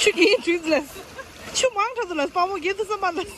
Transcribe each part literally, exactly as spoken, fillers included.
ཆུ་གིས་བྲིས་ལས། ཆུ་མང་དྲགས་ལས། དཔའ་བོ་རྒྱལ་དུ་བསམ་པ་ལས།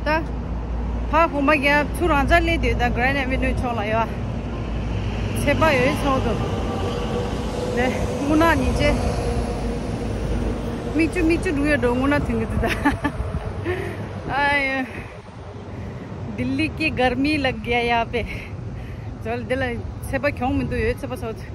ད་ཕ་བུ་མོ་རྒྱབ་ཚུར་རང་ཅག་སླེབས་དུས། ད་Grand Avenue ཕྱོགས་ལ་ཡོད། ཚད་པ་ཡོད་ཚོགས་འདུག་ལས་དངུལ་ནག་ཉིན་བྱེད། མིག་ཆུ་མིག་ཆུ་འགྲོ་ཡོད་འགྲོ། དངུལ་ནག་ཐོན་གི་འདུག་ད། ཨ་ཡོ། दिल्ली की गर्मी लग गया यहाँ पे। चल འདི་ལ་ཚད་པ་གྱོང་མི་འདུག་ཡོད་ཚད་པ་ཚོགས།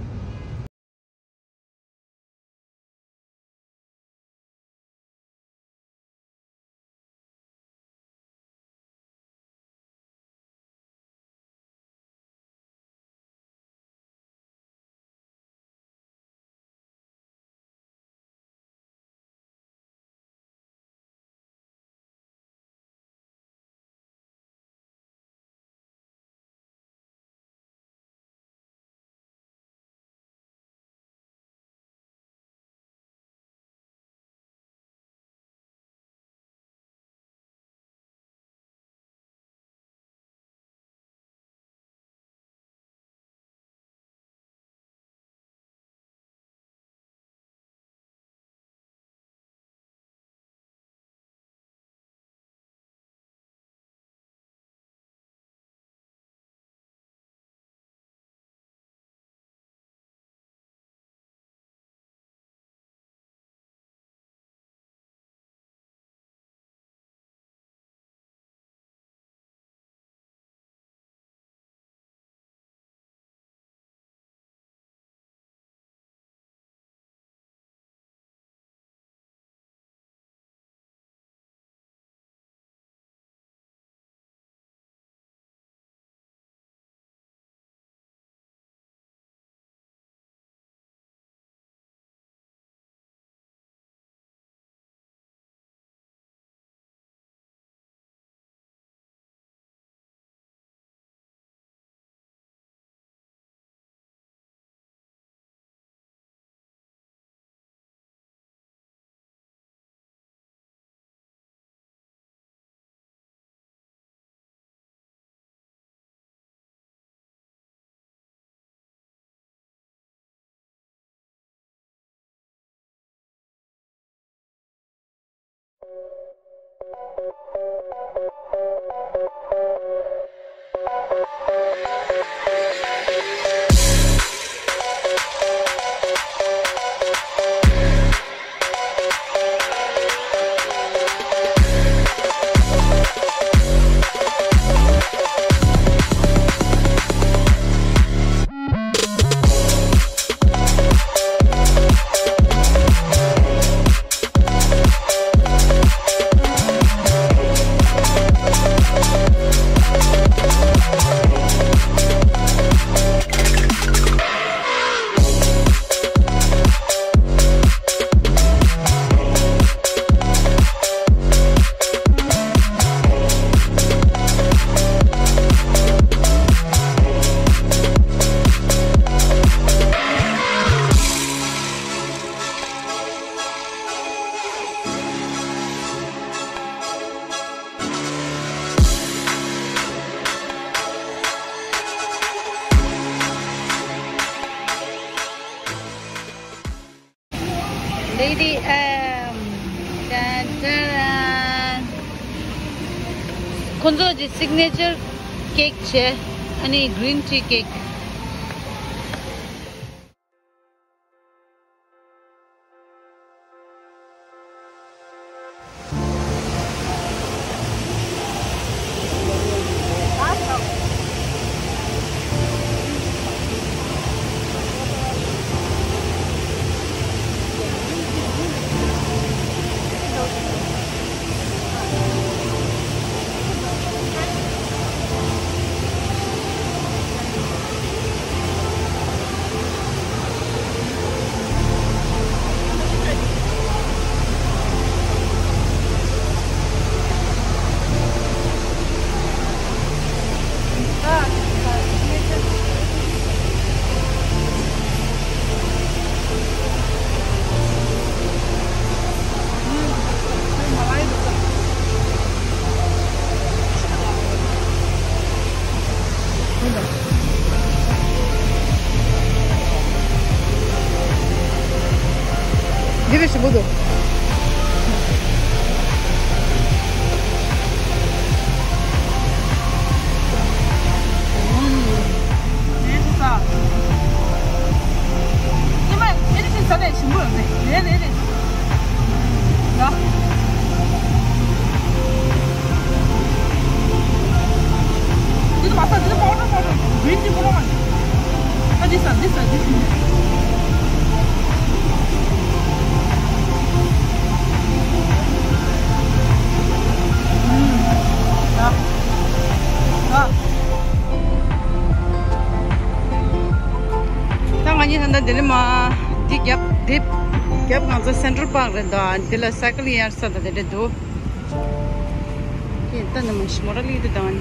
ཨེམ། ཏན་ཏན། ཁོང་ཚོ་གི་སིག་ནེ་ཅར་ཀེག་བྱས། ཨ་ནི་གི་རིན་ཊི་ཀེག་འདི་བས་ཞིམ་པོ་འདུག་ཨུམ། ལས་སུ་ས། ཉི་མ་ཨེ་ནི་ཤིན་ས་ལས་ཞིམ་པོ་ཡོད་རེད། རེད་རེད་རེད། ཡ། འདི་ཚོ་མ་ཟ། འདི་ཚོ་པའོ་ཌར་པའོ་ཌར། གི་རིན་ཊི་པའོ་ཌར་མ་རེད། ཨ། འདི་ཟ། འདི་ཟ། འདི་ཟ། ཨུམ། ཡ། ཡ། ད་ང་གཉིས་ད་ལྟ་ལྡི་ལི་མ། འདི་རྒྱབ། འདི་རྒྱབ་ང་ཚོ་སེན་ཊྲལ་པཱརྐ་རེད་འདུག་འདི་ལ་སའི་ཀལ་གཡར་ས་དང་དེ་འདྲ་འདུག་ད་ནི་མ་ཤི་མོ་ར་ལི་དུ་དང་།